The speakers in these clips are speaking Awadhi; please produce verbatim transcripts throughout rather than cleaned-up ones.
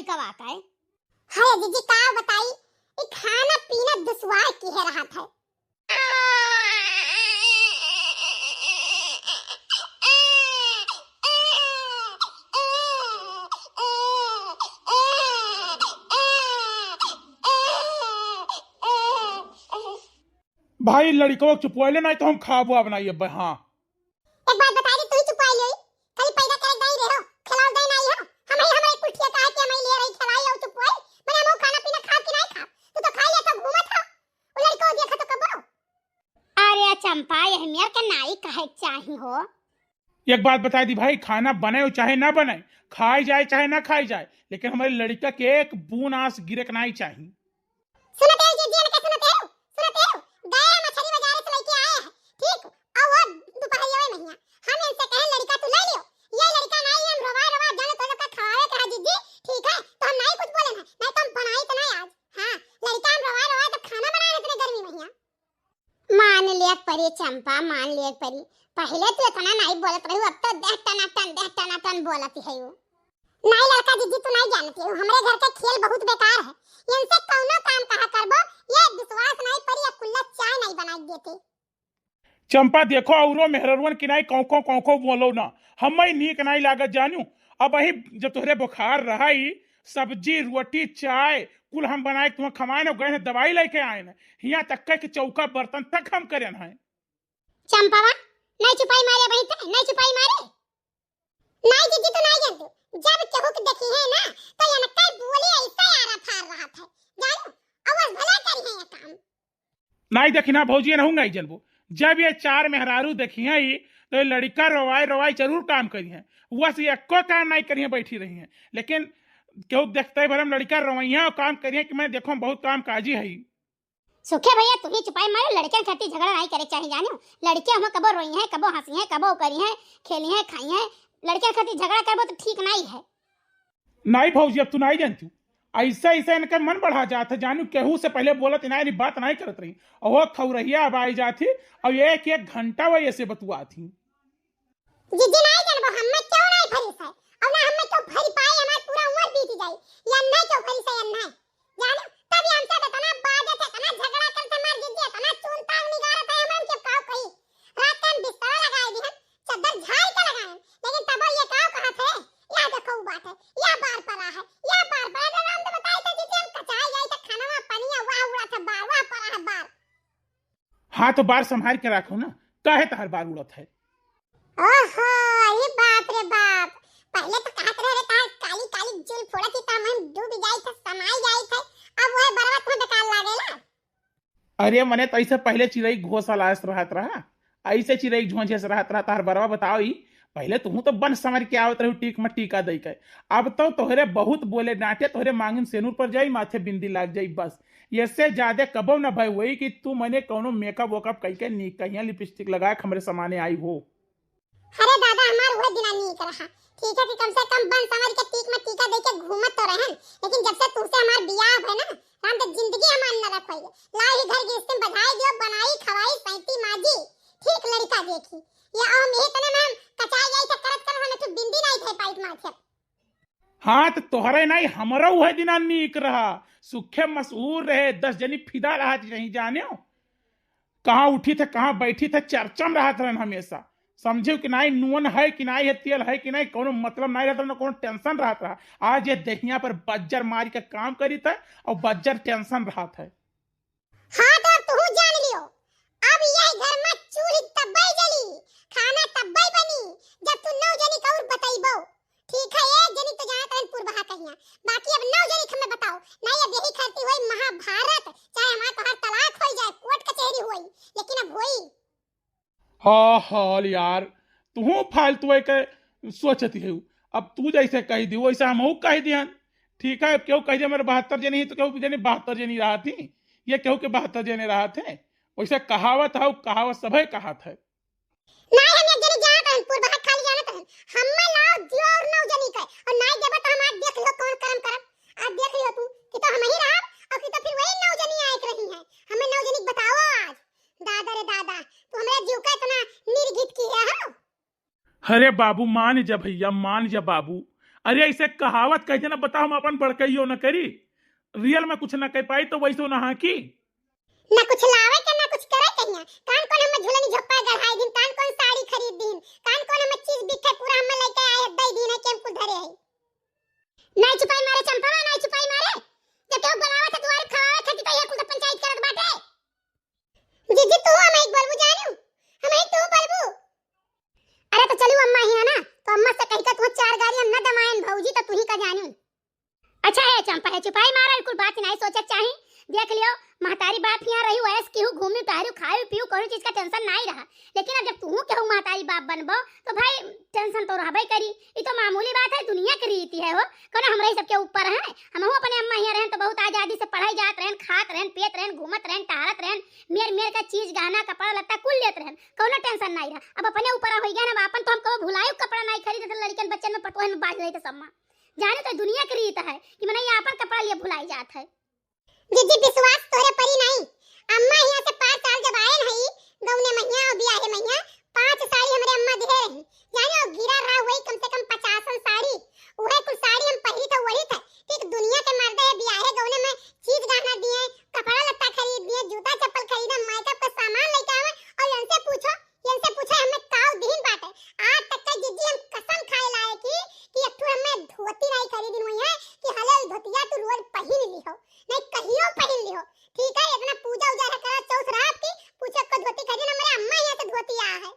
कवा का है? हाय जीजी, का बताई, ई खाना पीना दुसवार किहे रहत है। भाई, लड़िकवा के चुपवाइले, नाहीं तो हम खाब वाब नाहीं अब। हाँ। एक बात बताई दे, तू ही चुपवाई लियो। खाली पैदा करे दाई रहे हो, खिलाओ दाई नाहीं हो। हम ही हमारे कुल ठिया कहा के हम ही ले रही, खिलाई और चुपवाई। मने हम खाना पीना खाब कि नाहीं खाब? तू तो खाई ले तो घूमत हो। वो लड़िकवा देखा तो कबो। अरे चंपा, यह मेर के नाहीं कहे के चाही हो। एक बात बताई दी भाई, खाना बने चाहे ना बने, खाई जाए चाहे ना खाई जाए, लेकिन हमारे लड़िका के एक बून आस गिरे के नाहीं चाही। सुनत है जीजी, इनके सुनत है, सुनत है, गए मछली बाजार से लेके आए हैं, ठीक, और वो दोपहरिया में हिया, हम इनसे कहे लड़िका तू ले लियो, ये लड़िका नाहीं, हम रोवा रोवा जाने तो लोग का खवावे कहा जीजी, ठीक है, तो हम नाहीं कुछ बोले ना, नाहीं तो हम बनाई तो नाहीं आज, हाँ, लड़िका हम रोवा रोवा तो खाना बनाए इतने गर्मी में हिया। मान लेक परी चंपा, मान लेक परी। पहिले तू इतना नाहीं बोलत रहू, अब तो देह टनाटन, देह टनाटन बोलत है यू। नाहीं लड़का जीजी, तू नाहीं जानती हो, हमरे घर के खेल बहुत बेकार है। इनसे कौनो काम कहा करबो, ये विश्वास नाहीं परी, या कुल्ला चाय नाहीं बनाई देते। चंपा देखो, औरो मेहररुअन की नाहीं कौको कौको बोलो ना, हमें नीक नाहीं लागत जानू। अब वही जब तोहरे बुखार रहा ही, सब्जी, रोटी, चाय, कुल हम बनाए के तुम्हें खवाए न, गए न दवाई लेके आए न, हियाँ तक के कि चौका बर्तन तक हम करे न है। चंपावा, नाहीं चुपाई मारे बहिन ते, नाहीं चुपाई मारे। नाहीं जीजी, तू नाहीं जानतू, जब केहू के देखी है ना, तो इनका बोली ऐसा आरा फार रहत है, जानू, अवस भला करी है ये काम। नाहीं देखी ना भौजी, एनहू नाहीं जनबो। जब ये चार मेहरारू देखी हैं ई, तो ये लड़िका रोवाई रोवाई जरूर काम करी हैं। वस ये एक्को काम नाहीं करी हैं, बैठी रही हैं। लेकिन केहू देखते ही भरम लड़िका रोवई हैं और काम करी हैं कि मैं देखो बहुत काम काजी है। सुखे भैया, तू ही चुपाई मारो, लड़िकन खातिर झगड़ा नाहीं करे चाही, जानो। लड़िके हम कबो रोई हैं, कबो हंसी हैं, कबो करी हैं, खेली हैं, खाई हैं। लड़िकन खातिर झगड़ा करबो तो ठीक नाहीं है। नाहीं भौजी, अब तू नाहीं जानती। ऐसे, ऐसे इनका मन बढ़ा जात है, जानू केहू से पहिले बोलत नाहीं रही, बात नाहीं करत रही। और वो खौरहिया अब आई जात ही, अब एक, एक घंटा वही ऐसे बतुआत ही। जीजी नाहीं जानबो, हम्मे क्यों नाहीं फरिस है, और ना हम्मे क्यों फरि पाए, हमार पूरा उम्र बीत जाई, या नहीं क्यों फरिस है, या नहीं। जानू, तब ये हमसे इतना बाजत है, इतना झगड़ा करत है, हमार जीजी इतना चून ताग निगारत है, हमन के काव कही। रात के हम बिस्तरा लगाए दिहन, चद्दर झाड़ के लगाए, लेकिन तब ये काव कहत है, या देखो उ बात है, या बार परा है, या बार परा है, राम तो बताए तो जीजी हम कचाई जाई तो खाना वहाँ पनिया वहाँ उड़त है बार, वहाँ परा है बार। हाँ तो बार संभाल के रखो ना, काहे तहार बार उड़त है? ओहो, अरे बाप रे बाप, पहिले तो कहत रहे रे तहार काली काली जुल्फ उड़त ही, तब हम डूब जाई थे, समाई जाई थे, अब वह बरवा तुम्हें बेकार लागेला। अरे मने तो ऐसे पहिले चिरई घोंसला अस रहत रहा, ऐसे चिरई झोंझे से रहत रहा, तहार बरवा बताओ ई, पहिले तुहू तो बन संवर के आवत रहू टीक में टीका दई के, अब तो तोहरे बहुत बोले डांटे, तोहरे मांगिन सेनुर पर जाई, माथे बिंदी लाग जाई, बस। इससे ज्यादा कबो न भय होई कि तू मने कौनो मेकअप वेकअप कई के नीक कहिया लिपस्टिक लगा के हमरे सामने आई हो। अरे दादा, हमार उहे दिना नीक रहा। ठीक है कि कम से कम बन संवर के टीक में टीका दे के घूमत तो रहन, लेकिन जब से तुमसे हमार बियाह भय ना, राम तो जिंदगी हमार नरक होई गई। लाई ही घर गृहस्थी में बधाई दियो, बनाई, खवाई, सैती, माजी, ठीक लड़का देखी। ये हम यही तने में हम कचाई जाई थे करत करत हमें तो बिंदी नाहीं थे पाइत माथे। हाँ, तो तोहरे नाहीं, हमरो उहे दिना नीक रहा। सुखे मशहूर रहे, दस जनी फिदा रहत रही, जानेउ। कहाँ उठी थे, कहाँ बैठी थे, चर्चा में रहत रहन हमेशा। समझेउ कि नाहीं, नून है कि नाहीं है, तेल है कि नाहीं, कौनो मतलब नाहीं रहत, ना कौनो tension रहत रहा। आज ये दहिया पर बज्जर मारी के काम करी थे और बज्जर tension रहत है। हाँ, तो अब तू जान लियो, अब यह घर में चूल्ही तब्बे जली, खाना तब्बे बनी, जब तू नौ जनी का और बतैबो। ठीक है, एक जनी तो जानत रहन पुरबहा कहिया, बाकी अब नौ जनी हमें बताओ, नाहीं अब यही खातिर होई महाभारत, चाहे हमार तोहार तलाक होई जाए, कोर्ट कचहरी होई, लेकिन अब होई। हाँ, हाँ यार, तू फालतू है के सोचती है। अब तू जैसे कह दी, वैसे हमहू कह दिहन। ठीक है, अब केहू कह दे मेरे बहत्तर जने ही, तो केहू जने बहत्तर जने रहा थी, ये केहू के बहत्तर जने रहा थे। वैसे कहावत है, कहावत सभे कहात है। नाहीं, हम एक जने जानत रहन, पुरबहा खाली जानत रहन। हमें लाओ दियो और नौ जनी के, और नाहीं देबो तो हम आज देख लियो कौन करम करम। आज देख लियो तू कि तो हम ही रहब, और कि तो फिर वही नौ जनी आए के रही हैं। हमें नौ जनी के बताओ आज। दादा रे दादा, तू हमरा जीव का इतना निर्घित किहे हो। अरे बाबू, मान जा भैया, मान जा बाबू। अरे, ऐसे कहावत कह देना, बताओ, हम अपन बड़कइयो न करी, रियल में कुछ न कह पाई तो वैसे न हाँकी। ना कुछ लावे के, ना कुछ करे के हियाँ। कान कौन हमें झुलनी झोप्पा गढ़ाई दिन, कान कौन साड़ी खरीद दिन, कान कौन हमें चीज बिखे पूरा हमें लेके आए, दे दिन है कि हम कुल धरे है। नाई चुपाई मारे चंपा, नाई चुपाई मारे। जब केहू बुलावे थे दुआरे खवावे खातिर, तो ये कुल तो पंचायत करत बाटे। जीजी, तू हम एक बोलबू जानू, हम एक तू बोलबू। अरे तो चलू अम्मा ही है ना, तो अम्मा से कही का तू चार गाड़ी न दमायन भौजी, तो तू ही का जानू। अच्छा है चंपा है, चुपाई मारा, कुल बात नहीं सोचे चाही। देख लियो, महतारी बाप यहाँ रही, वयस केहू घूमी टहरू, खायू पीयू, कोनो चीज का टेंशन नहीं रहा। लेकिन अब जब तू केहू महतारी बाप बनबो, तो भाई टेंशन तो रहबे करी। ई तो मामूली बात है, दुनिया के रीति है हो, कोनो हमरे ही सबके ऊपर है। हमहू अपने अम्मा हियाँ रहन तो बहुत आजादी से पढ़ाई जात रहन, खात रहन, पियत रहन, घूमत रहन, टहरत रहन, मेर मेर का चीज गहना कपड़ा लत्ता कुल लेत रहन, कोनो टेंशन नहीं रहा। अब अपने ऊपर हो गया ना, अपन तो हम कबो भुलायू कपड़ा नहीं खरीदे थे, लड़कन बच्चन में पटोहन में बाज रही थे सम्मा। जाने तो दुनिया के रीत है कि मनई आपन कपड़ा लिए भुलाई जात है। जीजी, विश्वास तोहरे परी नाई। अम्मा हियाँ से पाँच साल जब आयन हई, गौने महिया और बियाहे महिया, पाँच साड़ी हमरे अम्मा दिहे रही। जाने, और गिरा रहा वही कम से कम पचासन साड़ी। उहे कुल साड़ी हम पहिरी थे, वही थे। ठीक दुनिया के मर्दे है, बियाहे गौने में चीज गहना दिए, कपड़ा लत्ता खरीद दिए, जूता चप्पल खरीदे, मेकअप का सामान लेके आवे, और इनसे पूछो, इनसे पूछो हमें काव दीन बाटे। आज तक का जीजी हम कसम खाए लाए की, कि एक ठो हमें धोती नहीं खरीदिन हुई है, कि हले ई धोतिया तू रोज पहिन लिहो, नहीं कहियो पहिन लिहो। ठीक है, इतना पूजा उजा है करा चौथ रात की, पूछे को धोती खरीदिन, हमरे अम्मा यहाँ से धोती आ है।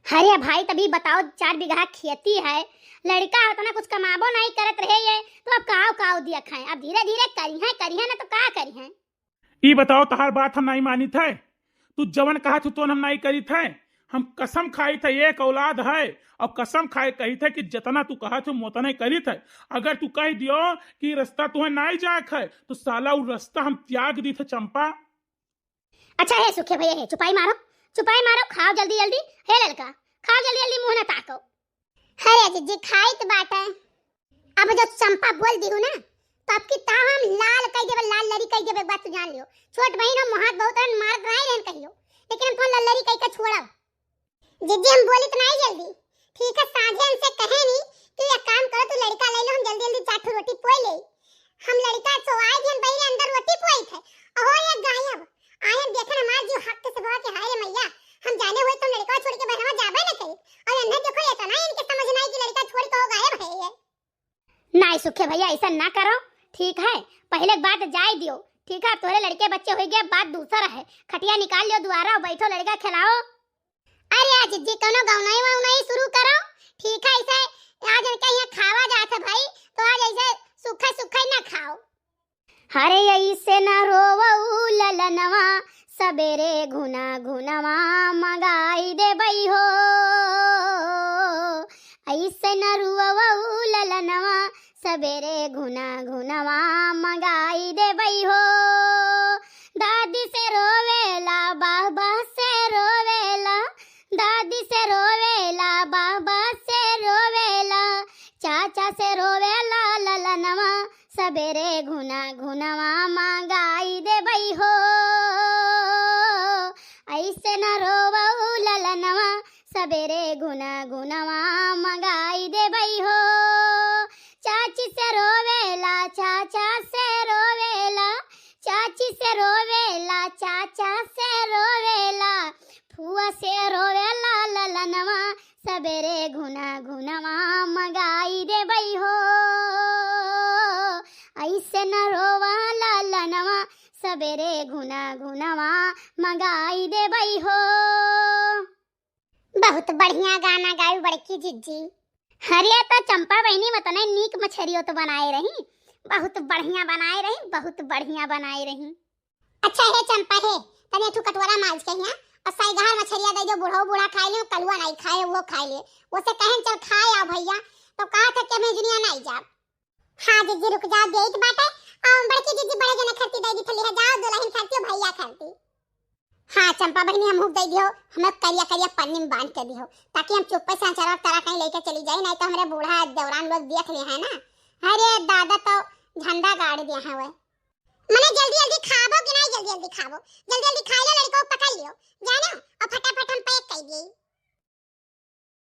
अरे भाई, तभी बताओ, चार बीघा खेती है, लड़का उतना कुछ कमाबो नहीं करत रहे ये, तो अब काव काव दिया खाए, अब धीरे धीरे करी है, करी है ना तो का करी है। ई बताओ, तहार बात हम नहीं मानित है, तू जवन कहत हो तोन हम नहीं करित है। हम कसम खाइत है, एक औलाद है, और कसम खाए कहित है कि जितना तू कहत हो, हम उतना ही करित है। अगर तू कह दियो कि रास्ता तुम्हें नहीं जाए है, तो साला वो रास्ता हम त्याग दीत है, चंपा। अच्छा है सुखे भैया, है चुपाई मारो, चुपाई मारो, खाओ जल्दी जल्दी। हे ललका, खाओ जल्दी जल्दी, मुँह न ताको। अरे जीजी, खाइत बाटे। अब जो चंपा बोल दिहु ना, तो आपकी ताव हम लाल कई देबे, लाल लरी कई देबे, बात जान लियो। छोट बहिन हो, मोहात बहुत रहन, मारत नहीं रहन कहियो, लेकिन हम तो लल्लरी कई के छोड़ब। जीजी, हम बोली तो नहीं जल्दी। ठीक है, साँझे इनसे कहे नहीं कि एक काम करो, तू लड़का ले लो, हम जल्दी जल्दी चार ठो रोटी पोए ले। हम लड़का सोआए दिहन, बहिरे अंदर रोटी पोई थे। अहो ये गायब। आयन देखन हमार जीव हक से भवा के, हाय रे मैया, हम जाने हुए तुम लड़का छोड़ के बहनवा जाबे न करी। और इन्हें देखो, इतना इनके समझ नहीं कि लड़का छोड़ के हो गायब है ये। नहीं सुखे भैया, ऐसा ना करो, ठीक है, पहले बात जाए दियो, ठीक है, तोरे लड़के बच्चे हो गए, बात दूसर है, खटिया निकाल लियो दुआरा और बैठो, लड़का खिलाओ। अरे आज जीजी कोनो गौनाई वौनाई शुरू करो, ठीक है, ऐसे आज इनके यहाँ खावा जात है भाई, तो आज ऐसे सूखा सूखा ही ना खाओ। अरे ऐसे न रोवऊ ललनवा, सबेरे घुना घुनवा मंगाई देबई हो। ऐसे न रोवऊ ललनवा, सबेरे घुना घुनवा मंगाई देबई हो। दादी से रोवेला, बाबा से रोवेला, दादी से रोवेला, बाबा से रोवेला, चाचा से रोवेला ललनवा, सबेरे घुना घुनवा मंगाई देबई हो। ऐसे न रोवऊ ललनवा, सबेरे घुना घुनवा मंगाई देबई हो। चाची से रोवेला, चाचा से रोवेला, चाची से रोवेला, चाचा से रोवेला, फुआ से रोवेला ललनवा, सबेरे घुना घुनवा मंगाई देबई हो। ऐसे न रोवा ललनवा, सबेरे घुना घुनवा मंगाई देबई हो। बहुत बढ़िया गाना गायू बड़की जिज्जी। अरे तो चंपा बहिनी मतने नीक मछरियो तो बनाए रही, बहुत बढ़िया बनाए रही, बहुत बढ़िया बनाए रही। अच्छा हे चंपा हे, तने तू कटोरा मांज के हिया और सैगहार मछरिया दे जो, बूढ़ो बूढ़ा खाए ले, कलुआ नहीं खाए, वो खाए ले। वो से कहन चल खाए आओ भैया, तो कहा था कि हमें दुनिया नहीं जाब। हाँ जिज्जी रुक जाओ, देइत बाटे। आ, बड़की जिज्जी बड़े जने खरती दे दी थली है, जाओ दुल्हन खरती और भैया खरती। हाँ चंपा बहिनी, हमहू के दे दियो, हमें करिया करिया पन्नी में बांध के दियो, ताकि हम चुप्पे से अचारा तारा कहीं लेके चली जाई, नहीं तो हमरे बूढ़ा देवरान लोग देख ले हैं ना। अरे दादा तो झंडा गाड़ दिया है वह। मने जल्दी जल्दी खाबो कि नहीं जल्दी जल्दी खाबो? जल्दी जल्दी खाई लो लड़को, पकड़ लियो, जानो, और फटाक